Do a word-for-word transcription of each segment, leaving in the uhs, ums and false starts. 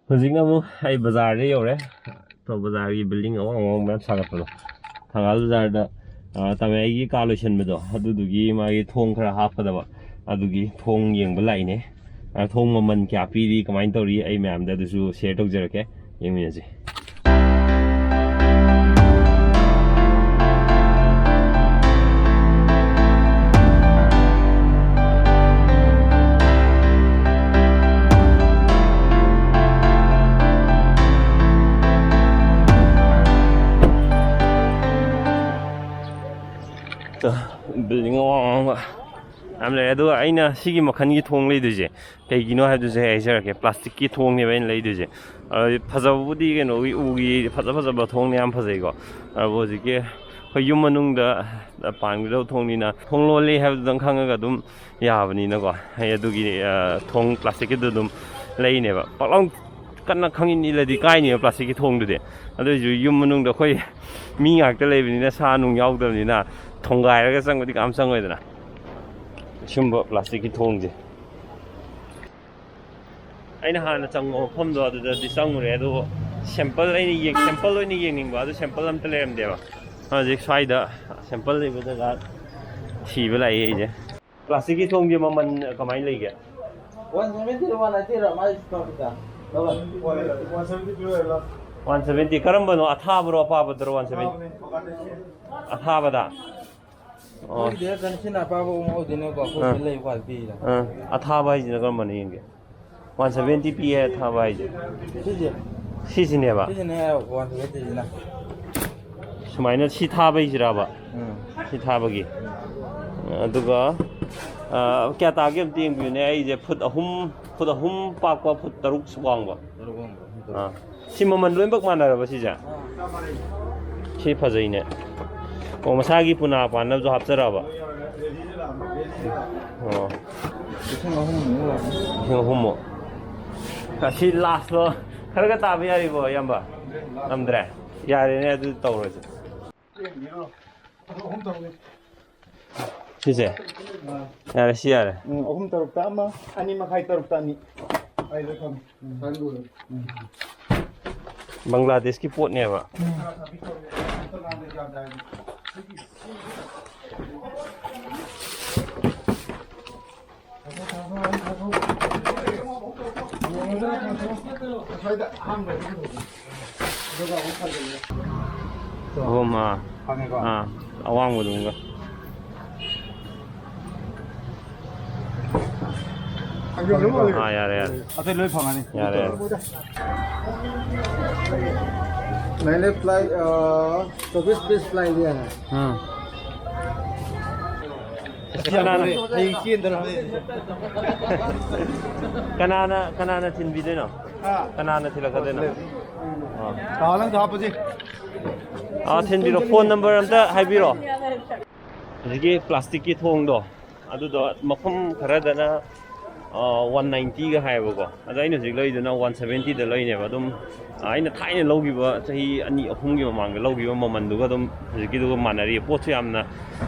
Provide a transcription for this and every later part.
ꯍꯧꯖꯤꯛꯅ ꯑꯃꯨꯛ ꯑꯩ ꯕꯖꯥꯔꯗ ꯌꯧꯔꯦ꯫ ꯊꯧ ꯕꯖꯥꯔꯒꯤ ꯕꯤꯜꯗꯤꯡ ꯑꯋꯥꯡ ꯑꯋꯥꯡꯕ ꯃꯌꯥꯝ ꯁꯥꯒꯠꯄꯗꯣ, ꯊꯪꯒꯥꯜ ꯕꯖꯥꯔꯗ, ꯑ, ꯇꯥꯃꯩꯒꯤ ꯀꯥ ꯂꯣꯏꯁꯟꯕꯗꯣ, ꯑꯗꯨꯗꯨꯒꯤ ꯃꯥꯒꯤ ꯊꯣꯡ ꯈꯔ ꯍꯥꯞꯀꯗꯕ, ꯑꯗꯨꯒꯤ ꯊꯣꯡ ꯌꯦꯡꯕ ꯂꯥꯛꯏꯅꯦ꯫ ꯑ, ꯊꯣꯡ ꯃꯃꯜ ꯀꯌꯥ ꯄꯤꯔꯤ, ꯀꯃꯥꯏꯅ ꯇꯧꯔꯤ, ꯑꯩ ꯃꯌꯥꯝꯗ ꯑꯗꯨꯁꯨ ꯁꯤꯌꯔ ꯇꯧꯖꯔꯛꯀꯦ, ꯌꯦꯡꯃꯤꯟꯅꯁꯤ꯫ ꯕꯤꯜꯗꯤꯡ ꯑꯋꯥꯡ ꯑꯋꯥꯡꯕ ꯌꯥꯝ ꯂꯩꯔꯦ꯫ ꯑꯗꯨꯒ ꯑꯩꯅ ꯁꯤꯒꯤ ꯃꯈꯜꯒꯤ ꯊꯣꯡ ꯂꯩꯗꯣꯏꯁꯦ ꯀꯩꯒꯤꯅꯣ ꯍꯥꯏꯕꯗꯨꯁꯨ ꯑꯩ ꯍꯥꯏꯖꯔꯛꯀꯦ꯫ ꯄ꯭ꯂꯥꯁꯇꯤꯛꯀꯤ ꯊꯣꯡꯅꯦꯕ ꯑꯩꯅ ꯂꯩꯗꯣꯏꯁꯦ꯫ ꯑꯗꯨꯗꯤ ꯐꯖꯕꯕꯨꯗꯤ ꯀꯩꯅꯣꯒꯤ ꯎꯒꯤ ꯐꯖ ꯐꯖꯕ ꯊꯣꯡꯅ ꯌꯥꯝ ꯐꯖꯩꯀꯣ꯫ ꯑꯗꯨꯕꯨ ꯍꯧꯖꯤꯛꯀꯤ ꯑꯩꯈꯣꯏ ꯌꯨꯝ ꯃꯅꯨꯡꯗ ꯄꯥꯟꯒꯗꯕ ꯊꯣꯡꯅꯤꯅ ꯊꯣꯡ ꯂꯣꯜꯂꯤ ꯍꯥꯏꯕꯗꯨꯗꯪ ꯈꯪꯉꯒ ꯑꯗꯨꯝ ꯌꯥꯕꯅꯤꯅꯀꯣ꯫ ꯑꯩ ꯑꯗꯨꯒꯤ, ꯑ, ꯊꯣꯡ ꯄ꯭ꯂꯥꯁꯇꯤꯛꯀꯤꯗꯨ ꯑꯗꯨꯝ ꯂꯩꯅꯦꯕ꯫ ꯄꯥꯛꯂꯥꯎ ꯀꯟꯅ ꯈꯪꯏꯟ ꯏꯜꯂꯗꯤ ꯀꯥꯏꯅꯦꯕ ꯄ꯭ꯂꯥꯁꯇꯤꯛꯀꯤ ꯊꯣꯡꯗꯨꯗꯤ꯫ ꯑꯗꯨꯏꯁꯨ ꯌꯨꯝ ꯃꯅꯨꯡꯗ ꯑꯩꯈꯣꯏ ꯃꯤ ꯉꯥꯛꯇ ꯂꯩꯕꯅꯤꯅ, ꯁꯥ ꯅꯨꯡ ꯌꯥꯎꯗꯕꯅꯤꯅ, ꯊꯣꯡꯒꯥꯏꯔꯒ ꯆꯪꯕꯗꯤ ꯀꯅꯥꯝ ꯆꯪꯉꯣꯏꯗꯅ꯫ ꯁꯨꯝꯕ ꯄ꯭ꯂꯥꯁꯇꯤꯛꯀꯤ ꯊꯣꯡꯁꯦ꯫ ꯑꯩꯅ ꯍꯥꯟꯅ ꯆꯪꯕ ꯃꯐꯝꯗꯣ ꯑꯗꯨꯗꯗꯤ ꯆꯪꯉꯨꯔꯦ, ꯑꯗꯨꯕꯨ ꯁꯦꯝꯄꯜ ꯑꯩꯅ ꯌꯦꯡ-, ꯁꯦꯝꯄꯜ ꯑꯣꯏꯅ ꯌꯦꯡꯅꯤꯡꯕ, ꯑꯗꯨ ꯁꯦꯝꯄꯜ ꯑꯝꯇ ꯂꯩꯔꯝꯗꯦꯕ꯫ ꯍꯧꯖꯤꯛ ꯁ꯭ꯋꯥꯏꯗ ꯁꯦꯝꯄꯜ ꯂꯩꯕ ꯖꯒꯥ ꯊꯤꯕ ꯂꯥꯛꯏ ꯑꯩꯁꯦ꯫ ꯄ꯭ꯂꯥꯁꯇꯤꯛꯀꯤ ꯊꯣꯡꯁꯦ ꯃꯃꯜ ꯀꯃꯥꯏꯅ ꯂꯩꯒꯦ? One seventy ꯔ, one ninety ꯔ, ꯃꯥꯏ ꯇꯧꯔꯛꯄꯗ꯫ ꯂꯧꯔꯣ꯫ One seventy ꯄꯤꯔꯣ, ꯂꯧꯔꯣ꯫ One seventy꯫ ꯀꯔꯝꯕꯅꯣ? ꯑꯊꯥꯕꯔꯣ, ꯑꯄꯥꯕꯗꯔꯣ? One seventy꯫ ꯑꯊꯥꯕꯅꯦ꯫ ꯑꯊꯥꯕꯗ? ꯑꯣ꯫ ꯑꯩꯈꯣꯏꯗꯤ ꯀꯩꯅꯣ ꯁꯤꯅ ꯑꯄꯥꯕ ꯑꯃ ꯑꯣꯏꯗꯣꯏꯅꯦꯀꯣ, ꯑꯩꯈꯣꯏ ꯑꯥ꯫ ꯁꯤꯗ ꯂꯩ quality ꯁꯤꯗ꯫ ꯑꯥ꯫ ꯑꯊꯥꯕ ꯍꯥꯏꯁꯤꯅ ꯀꯔꯝꯕꯅꯣ ꯌꯦꯡꯒꯦ꯫ One seventy ꯄꯤ ꯍꯥꯏ, ꯑꯊꯥꯕ ꯍꯥꯏꯁꯦ꯫ ꯁꯤꯁꯦ꯫ ꯁꯤꯁꯤꯅꯦꯕ? ꯁꯤꯁꯤꯅꯦ one seventy ꯁꯤꯅ꯫ ꯁꯨꯃꯥꯏꯅ ꯁꯤ ꯊꯥꯕꯩꯁꯤꯔꯕ? ꯎꯝ꯫ ꯁꯤ ꯊꯥꯕꯒꯤ꯫ ꯑꯗꯨꯒ, ꯑ, ꯀꯌꯥ ꯇꯥꯒꯦ ꯑꯝꯇ ꯌꯦꯡꯕꯤꯌꯨꯅꯦ꯫ ꯑꯩꯁꯦ ꯐꯨꯠ ꯑꯍꯨꯝ, ꯐꯨꯠ ꯑꯍꯨꯝ ꯄꯥꯛꯄ, ꯐꯨꯠ ꯇꯔꯨꯛ ꯋꯥꯡꯕ꯫ ꯇꯔꯨꯛ ꯋꯥꯡꯕ, ꯐꯨꯠ ꯇꯔꯨꯛ꯫ ꯑꯥ꯫ ꯁꯤ ꯃꯃꯜ ꯂꯣꯏꯅꯃꯛ ꯃꯥꯟꯅꯔꯕ ꯁꯤꯁꯦ? ꯑꯥ꯫ ꯁꯤ ꯐꯖꯩꯅꯦ꯫ ꯑꯣ, ꯃꯁꯥꯒꯤ ꯄꯨꯅꯥ ꯄꯥꯟꯅꯕꯁꯨ ꯍꯥꯞꯆꯔꯕ? ꯑꯣ꯫ ꯂꯤꯁꯤꯡ ꯑꯍꯨꯝꯃꯨꯛ ꯂꯥꯛꯀꯅꯤ꯫ ꯂꯤꯁꯤꯡ ꯑꯍꯨꯝꯃꯨꯛ꯫ ꯑꯁꯤ ꯂꯥꯁꯂꯣ? ꯈꯔꯒ ꯇꯥꯕ ꯌꯥꯔꯤꯕꯣ, ꯏꯌꯥꯝꯕ? ꯉꯝꯗ꯭ꯔꯦ? ꯌꯥꯔꯦꯅꯦ, ꯑꯗꯨ ꯇꯧꯔꯁꯦ꯫ ꯁꯤꯁꯦ? ꯑꯥ꯫ ꯌꯥꯔꯦ, ꯁꯤ ꯌꯥꯔꯦ꯫ ꯎꯝ, ꯑꯍꯨꯝ ꯇꯔꯨꯛꯇ ꯑꯃ, ꯑꯅꯤ ꯃꯈꯥꯏ ꯇꯔꯨꯛꯇ ꯑꯅꯤ꯫ ꯑꯩ ꯂꯣꯏ ꯊꯝꯃꯦ꯫ ꯉꯁꯥꯏ ꯂꯣꯏꯔꯦ꯫ ꯕꯪꯒ꯭ꯂꯥꯗꯦꯁꯀꯤ ꯄꯣꯠꯅꯦꯕ꯫ ꯑꯍꯨꯝ, ꯑꯥ꯫ ꯐꯪꯉꯦꯀꯣ? ꯑꯥ, ꯑꯋꯥꯡꯕꯗꯨꯝꯒ꯫ ꯑꯥ, ꯌꯥꯔꯦ, ꯌꯥꯔꯦ꯫ ꯑꯇꯩ ꯂꯣꯏ ꯐꯪꯉꯅꯤ꯫ ꯌꯥꯔꯦ, ꯌꯥꯔꯦ꯫ मैंने फ्लाई, अ, चौबीस पीस फ्लाई लिया है। ꯎꯝ꯫ ꯀꯅꯥꯅ, ꯀꯅꯥꯅ, ꯀꯅꯥꯅ ꯊꯤꯟꯕꯤꯗꯣꯏꯅꯣ? ꯀꯅꯥꯅ ꯊꯤꯜꯂꯛꯀꯗꯣꯏꯅꯣ? ꯑꯥ꯫ ꯇꯥꯍꯜꯂꯒ ꯍꯥꯞꯄꯁꯤ꯫ ꯑꯥ, ꯊꯤꯟꯕꯤꯔꯣ꯫ ꯐꯣꯟ ꯅꯝꯕꯔ ꯑꯝꯇ ꯍꯥꯏꯕꯤꯔꯣ꯫ ꯍꯧꯖꯤꯛꯀꯤ ꯄ꯭ꯂꯥꯁꯇꯤꯛꯀꯤ ꯊꯣꯡꯗꯣ, ꯑꯗꯨꯗꯣ ꯃꯐꯝ ꯈꯔꯗꯅ, ꯑꯥ, ꯋꯥꯟ ꯅꯥꯏꯟꯇꯤꯒ ꯍꯥꯏꯌꯦꯕꯀꯣ꯫ ꯑꯗꯣ ꯑꯩꯅ ꯍꯧꯖꯤꯛ ꯂꯩꯗꯨꯅ ꯋꯥꯟ ꯁꯕꯦꯟꯇꯤꯗ ꯂꯩꯅꯦꯕ꯫ ꯑꯗꯨꯝ, ꯑꯥ, ꯑꯩꯅ ꯊꯥꯏꯅ ꯂꯧꯈꯤꯕ, ꯆꯍꯤ ꯑꯅꯤ ꯑꯍꯨꯝꯒꯤ ꯃꯃꯥꯡꯗ ꯂꯧꯈꯤꯕ ꯃꯃꯜꯗꯨꯒ ꯑꯗꯨꯝ ꯍꯧꯖꯤꯛꯀꯤꯗꯨꯒ ꯃꯥꯟꯅꯔꯤꯌꯦ꯫ ꯄꯣꯠꯁꯨ ꯌꯥꯝꯅ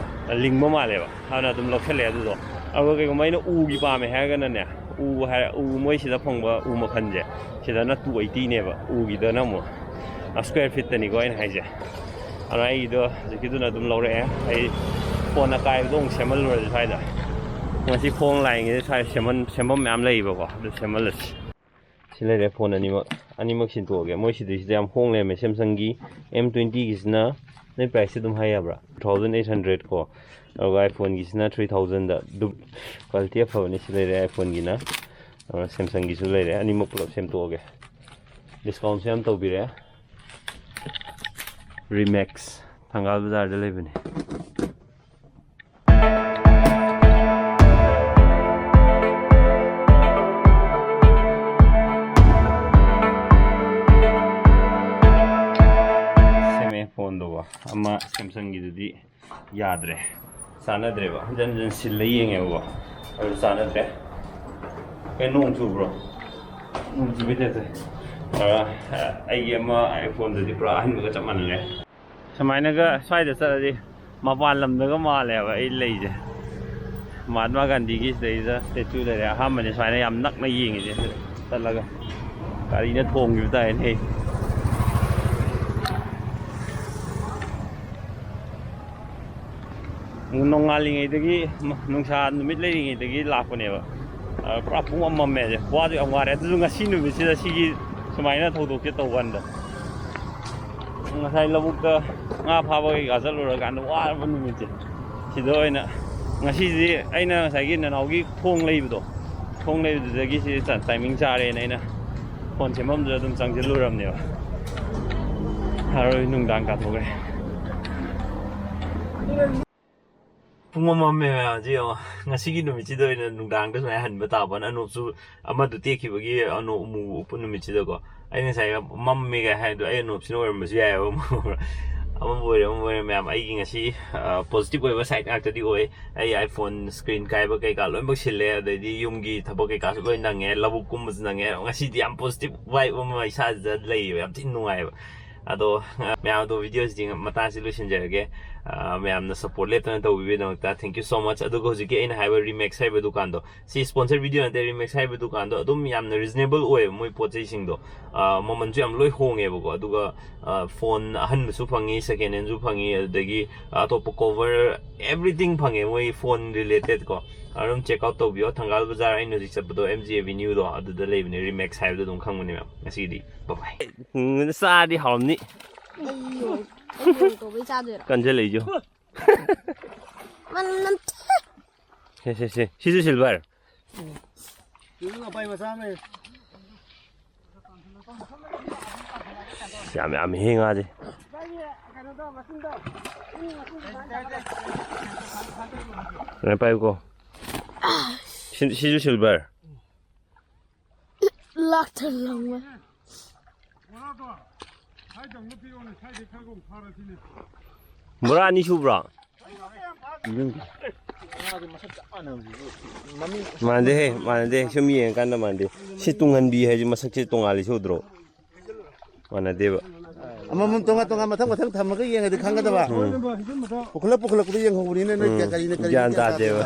ꯂꯤꯡꯕ ꯃꯥꯜꯂꯦꯕ꯫ ꯑꯗꯨꯅ ꯑꯗꯨꯝ ꯂꯧꯁꯜꯂꯛꯑꯦ ꯑꯗꯨꯗꯣ꯫ ꯑꯗꯨꯒ ꯀꯩꯒꯨꯝꯕ ꯑꯩꯅ ꯎꯒꯤ ꯄꯥꯝꯃꯦ ꯍꯥꯏꯔꯒꯅꯅꯦ, ꯎ ꯍꯥꯏ-, ꯎ ꯃꯣꯏ ꯁꯤꯗ ꯐꯪꯕ ꯎ ꯃꯈꯜꯁꯦ, ꯁꯤꯗꯅ ꯇꯨ ꯑꯩꯠꯇꯤꯅꯦꯕ꯫ ꯎꯒꯤꯗꯅ ꯑꯃꯨꯛ, ꯑ, ꯁ꯭ꯀ꯭ꯋꯦꯔ ꯐꯤꯠꯇꯅꯤꯀꯣ ꯑꯩꯅ ꯍꯥꯏꯁꯦ꯫ ꯑꯗꯣ ꯑꯩꯒꯤꯗꯣ ꯍꯧꯖꯤꯛꯀꯤꯗꯨꯅ ꯑꯗꯨꯝ ꯂꯧꯔꯛꯑꯦ꯫ ꯑꯩ ꯐꯣꯟ ꯑꯀꯥꯏꯕꯗꯣ ꯑꯃꯨꯛ ꯁꯦꯝꯍꯜꯂꯨꯔꯁꯤ ꯁ꯭ꯋꯥꯏꯗ꯫ ꯉꯁꯤ ꯈꯣꯡ ꯂꯥꯏꯉꯩꯗ ꯁ꯭ꯋꯥꯏꯗ ꯁꯦꯝꯍꯟ-, ꯁꯦꯝꯐꯝ ꯃꯌꯥꯝ ꯂꯩꯌꯦꯕꯀꯣ, ꯑꯗꯨ ꯁꯦꯝꯍꯜꯂꯁꯤ꯫ ꯁꯤ ꯂꯩꯔꯦ ꯐꯣꯟ ꯑꯅꯤꯃꯛ, ꯑꯅꯤꯃꯛ ꯁꯤꯟꯇꯣꯛꯑꯒꯦ꯫ ꯃꯣꯏ ꯁꯤꯗꯩꯁꯤꯗ ꯌꯥꯝ ꯍꯣꯡ ꯂꯩꯔꯝꯃꯦ꯫ ꯁꯦꯝꯁꯪꯒꯤ ꯑꯦꯝ ꯇ꯭ꯋꯦꯟꯇꯤꯒꯤꯁꯤꯅ, ꯅꯣꯏ ꯄ꯭ꯔꯥꯏꯁꯁꯦ ꯑꯗꯨꯝ ꯍꯥꯏ ꯌꯥꯕ꯭ꯔꯥ? ꯇꯨ ꯊꯥꯎꯖꯟ ꯑꯩꯠ ꯍꯟꯗ꯭ꯔꯦꯠ ꯀꯣ꯫ ꯑꯗꯨꯒ ꯑꯥꯏꯐꯣꯟꯒꯤꯁꯤꯅ ꯊ꯭ꯔꯤ ꯊꯥꯎꯖꯟꯗ꯫ ꯑꯗꯨꯝ ꯀ꯭ꯋꯥꯂꯤꯇꯤ ꯑꯐꯕꯅꯤ꯫ ꯁꯤ ꯂꯩꯔꯦ ꯑꯥꯏꯐꯣꯟꯒꯤꯅ꯫ ꯑꯗꯨꯒ ꯁꯦꯝꯁꯪꯒꯤꯁꯨ ꯂꯩꯔꯦ꯫ ꯑꯅꯤꯃꯛ ꯄꯨꯂꯞ ꯁꯦꯝꯇꯣꯛꯑꯒꯦ꯫ ꯗꯤꯁꯀꯥꯎꯟꯁꯨ ꯌꯥꯝ ꯇꯧꯕꯤꯔꯦ꯫ ꯔꯤꯃꯦꯛꯁ ꯊꯪꯒꯥꯜ ꯕꯖꯥꯔꯗ ꯂꯩꯕꯅꯤ꯫ ꯁꯦꯝꯃꯦ ꯐꯣꯟꯗꯨꯀꯣ꯫ ꯑꯃ ꯁꯦꯝꯁꯪꯒꯤꯗꯨꯗꯤ ꯌꯥꯗ꯭ꯔꯦ, ꯆꯥꯟꯅꯗ꯭ꯔꯦꯕ꯫ ꯍꯟꯖꯟ ꯍꯟꯖꯟ ꯁꯤꯜꯂ ꯌꯦꯡꯉꯦꯕꯀꯣ, ꯑꯗꯨ ꯆꯥꯟꯅꯗ꯭ꯔꯦ꯫ ꯀꯩ, ꯅꯣꯡ ꯆꯨꯕ꯭ꯔꯣ? ꯅꯣꯡ ꯆꯨꯕꯩ ꯇꯥꯏꯞ ꯇꯧꯏ꯫ ꯑ, ꯑꯩꯒꯤ ꯑꯃ ꯑꯥꯏꯐꯣꯟꯗꯨꯗꯤ ꯄꯨꯔꯥ ꯑꯍꯟꯕꯒ ꯆꯞ ꯃꯥꯟꯅꯔꯦ꯫ ꯁꯨꯃꯥꯏꯅꯒ ꯁ꯭ꯋꯥꯏꯗ ꯆꯠꯂꯗꯤ ꯃꯄꯥꯟ ꯂꯝꯗꯒ ꯃꯥꯜꯂꯦꯕ ꯑꯩ ꯂꯩꯁꯦ꯫ ꯃꯍꯥꯠꯃꯥ ꯒꯥꯟꯙꯤꯒꯤ ꯁꯤꯗꯩꯗ ꯁ꯭ꯇꯦꯆꯨ ꯂꯩꯔꯦ꯫ ꯑꯍꯥꯟꯕꯅꯤ ꯁꯨꯃꯥꯏꯅ ꯌꯥꯝ ꯅꯛꯅ ꯌꯦꯡꯉꯤꯁꯦ꯫ ꯆꯠꯂꯒ ꯒꯥꯔꯤꯅ ꯊꯣꯡꯈꯤꯕ ꯇꯥꯔꯦꯅꯦ꯫ ꯅꯣꯡꯉꯥꯜꯂꯤꯉꯩꯗꯒꯤ, ꯅꯨꯡꯁꯥ ꯅꯨꯃꯤꯠ ꯂꯩꯔꯤꯉꯩꯗꯒꯤ ꯂꯥꯛꯄꯅꯦꯕ꯫ ꯑ, ꯄꯨꯔꯥ ꯄꯨꯡ ꯑꯃꯝ ꯃꯝꯃꯦ꯫ ꯋꯥꯁꯨ ꯌꯥꯝ ꯋꯥꯔꯦ꯫ ꯑꯗꯨꯁꯨ ꯉꯁꯤ ꯅꯨꯃꯤꯠꯁꯤꯗ ꯁꯤꯒꯤ ꯁꯨꯃꯥꯏꯅ ꯊꯧꯗꯣꯛꯁꯦ ꯇꯧꯕ ꯀꯥꯟꯗ꯫ ꯉꯁꯥꯏ ꯂꯧꯕꯨꯛꯇ ꯉꯥ ꯐꯥꯕ ꯀꯩꯀꯥ ꯆꯠꯂꯨꯔꯀꯥꯟꯗ ꯋꯥꯔꯕ ꯅꯨꯃꯤꯠꯁꯦ꯫ ꯁꯤꯗ ꯑꯣꯏꯅ ꯉꯁꯤꯗꯤ ꯑꯩꯅ ꯉꯁꯥꯏꯒꯤ ꯅꯅꯥꯎꯒꯤ ꯊꯣꯡ ꯂꯩꯕꯗꯣ, ꯊꯣꯡ ꯂꯩꯕꯗꯨꯗꯒꯤ ꯁꯤ ꯇ-, timing ꯆꯥꯔꯦꯅ ꯑꯩꯅ ꯐꯣꯟ ꯁꯦꯝꯐꯝꯗꯨꯗ ꯑꯗꯨꯝ ꯆꯪꯁꯤꯜꯂꯨꯔꯕꯅꯦꯕ꯫ ꯑꯔꯣꯏ ꯅꯨꯡꯗꯥꯡ ꯀꯥꯊꯣꯛꯈ꯭ꯔꯦ꯫ ꯄꯨꯡ ꯑꯃꯝꯃꯦ ꯃꯌꯥꯝꯁꯤ ꯌꯦꯡꯉꯣ꯫ ꯉꯁꯤꯒꯤ ꯅꯨꯃꯤꯠꯁꯤꯗ ꯑꯣꯏꯅ ꯅꯨꯡꯗꯥꯡꯗ ꯁꯨꯃꯥꯏꯅ ꯍꯟꯕ ꯇꯥꯕꯅ꯫ ꯑꯅꯣꯞꯁꯨ ꯑꯃꯗꯨ ꯇꯦꯛꯈꯤꯕꯒꯤ ꯑꯅꯣꯞ ꯑꯃꯨꯕ ꯎꯞꯄ ꯅꯨꯃꯤꯠꯁꯤꯗꯀꯣ꯫ ꯑꯩꯅ ꯉꯁꯥꯏ ꯃꯝꯃꯦꯒ ꯍꯥꯏꯗꯣ ꯑꯩ ꯑꯅꯣꯞꯁꯤꯅ ꯑꯣꯏꯔꯝꯕꯁꯨ ꯌꯥꯏꯑꯕ꯫ ꯑꯃꯕꯨ ꯑꯣꯏꯔꯦ, ꯑꯃꯕꯨ ꯑꯣꯏꯔꯦ ꯃꯌꯥꯝ, ꯑꯩꯒꯤ ꯉꯁꯤ, ꯑ, positive ꯑꯣꯏꯕ side ꯉꯥꯛꯇꯗꯤ ꯑꯣꯏ꯫ ꯑꯩ iPhone screen ꯀꯥꯏꯕ ꯀꯩꯀꯥ ꯂꯣꯏꯅꯃꯛ ꯁꯤꯜꯂꯦ, ꯑꯗꯩꯗꯤ ꯌꯨꯝꯒꯤ ꯊꯕꯛ ꯀꯩꯀꯥꯁꯨ ꯂꯣꯏ ꯅꯪꯉꯦ, ꯂꯧꯕꯨꯛꯀꯨꯝꯕꯁꯨ ꯅꯪꯉꯦ꯫ ꯉꯁꯤꯗꯤ ꯌꯥꯝ positive vibe ꯑꯃ ꯏꯁꯥꯁꯤꯗ ꯂꯩꯌꯦꯕ, ꯌꯥꯝ ꯊꯤꯅ ꯅꯨꯡꯉꯥꯏꯌꯦꯕ꯫ ꯑꯗꯣ, ꯑ, ꯃꯌꯥꯝ ꯑꯗꯣ videoꯁꯤꯗꯤ ꯃꯇꯥꯡꯁꯤ ꯂꯣꯏꯁꯤꯟꯖꯔꯒꯦ꯫ ꯑ, ꯃꯌꯥꯝꯅ support ꯂꯦꯞꯇꯅ ꯇꯧꯕꯤꯕꯒꯤꯗꯃꯛꯇ thank you so much꯫ ꯑꯗꯨꯒ ꯍꯧꯖꯤꯛꯀꯤ ꯑꯩꯅ ꯍꯥꯏꯕ Remax ꯍꯥꯏꯕ ꯗꯨꯀꯥꯟꯗꯣ, ꯁꯤ sponsor video ꯅꯠꯇꯦ, Remax ꯍꯥꯏꯕ ꯗꯨꯀꯥꯟꯗꯣ ꯑꯗꯨꯝ ꯌꯥꯝꯅ reasonable ꯑꯣꯏꯌꯦꯕ ꯃꯣꯏ ꯄꯣꯠ ꯆꯩꯁꯤꯡꯗꯣ꯫ ꯑ, ꯃꯃꯜꯁꯨ ꯌꯥꯝ ꯂꯣꯏ ꯍꯣꯡꯉꯦꯕꯀꯣ꯫ ꯑꯗꯨꯒ, ꯑ, phone ꯑꯍꯟꯕꯁꯨ ꯐꯪꯉꯤ, second handꯁꯨ ꯐꯪꯉꯤ, ꯑꯗꯨꯗꯒꯤ ꯑꯇꯣꯞꯄ cover, everything ꯐꯪꯉꯦ ꯃꯣꯏ phone related ꯀꯣ꯫ ꯑꯗꯨꯝ check out ꯇꯧꯕꯤꯌꯣ꯫ ꯊꯪꯒꯥꯜ ꯕꯖꯥꯔ, ꯑꯩꯅ ꯍꯧꯖꯤꯛ ꯆꯠꯄꯗꯣ M G Avenueꯗꯣ ꯑꯗꯨꯗ ꯂꯩꯕꯅꯦ, Remax ꯍꯥꯏꯕꯗꯣ ꯑꯗꯨꯝ ꯈꯪꯕꯅꯦ ꯃꯌꯥꯝ꯫ ꯉꯁꯤꯒꯤꯗꯤ bye bye꯫ ꯎꯝ, ꯆꯥꯔꯗꯤ ꯍꯥꯎꯔꯝꯅꯤ꯫ ꯑꯩ ꯌꯣ-, ꯑꯩ ꯌꯣ ꯇꯧꯕꯩ ꯆꯥꯗꯣꯏꯔꯣ? ꯀꯟꯖꯜꯂꯛꯏꯁꯨ꯫ ꯃꯅꯝ ꯅꯝꯊꯤ꯫ ꯁꯦ, ꯁꯦ, ꯁꯦ꯫ ꯁꯤꯁꯨ silver꯫ ꯁꯤꯁꯨ ꯉꯄꯥꯏ ꯃꯆꯥ ꯑꯃ ꯂꯩ꯫ ꯌꯥꯝ ꯌꯥꯝꯃꯤꯍꯦ ꯉꯥꯁꯦ꯫ ꯀꯩꯅꯣ ꯄꯥꯏꯌꯨꯀꯣ꯫ ꯁꯤ-, ꯁꯤꯁꯨ silver꯫ ꯂꯥꯛꯊꯔ ꯂꯪꯉꯦ꯫ ꯕꯣꯔꯥ ꯑꯅꯤ ꯁꯨꯕ꯭ꯔꯣ? ꯃꯥꯟꯅꯗꯦꯍꯦ, ꯃꯥꯟꯅꯗꯦ꯫ ꯁꯨꯝ ꯌꯦꯡꯉꯀꯥꯟꯗ ꯃꯥꯟꯅꯗꯦ꯫ ꯁꯤ ꯇꯨꯡꯍꯟꯕꯤ ꯍꯥꯏꯁꯦ ꯃꯁꯛꯁꯦ ꯇꯣꯉꯥꯜꯂꯤꯁꯦ ꯎꯗ꯭ꯔꯣ? ꯃꯥꯟꯅꯗꯦꯕ꯫ ꯑꯃꯃꯝ ꯇꯣꯉꯥꯟ ꯇꯣꯉꯥꯟ ꯃꯊꯪ ꯃꯊꯪ ꯊꯝꯃꯒ ꯌꯦꯡꯉꯗꯤ ꯈꯪꯒꯗꯕ꯫ ꯎꯝ꯫ ꯄꯨꯈꯠꯂ ꯄꯨꯈꯠꯂꯛꯄꯗ ꯌꯦꯡꯍꯧꯕꯅꯤꯅ ꯅꯣꯏ ꯎꯝ꯫ ꯀꯔꯤꯅ ꯀꯔꯤꯅ ꯒ꯭ꯌꯥꯟ ꯒ꯭ꯌꯥꯟ ꯇꯥꯗꯦꯕ꯫ ꯇꯥꯗꯦꯕ꯫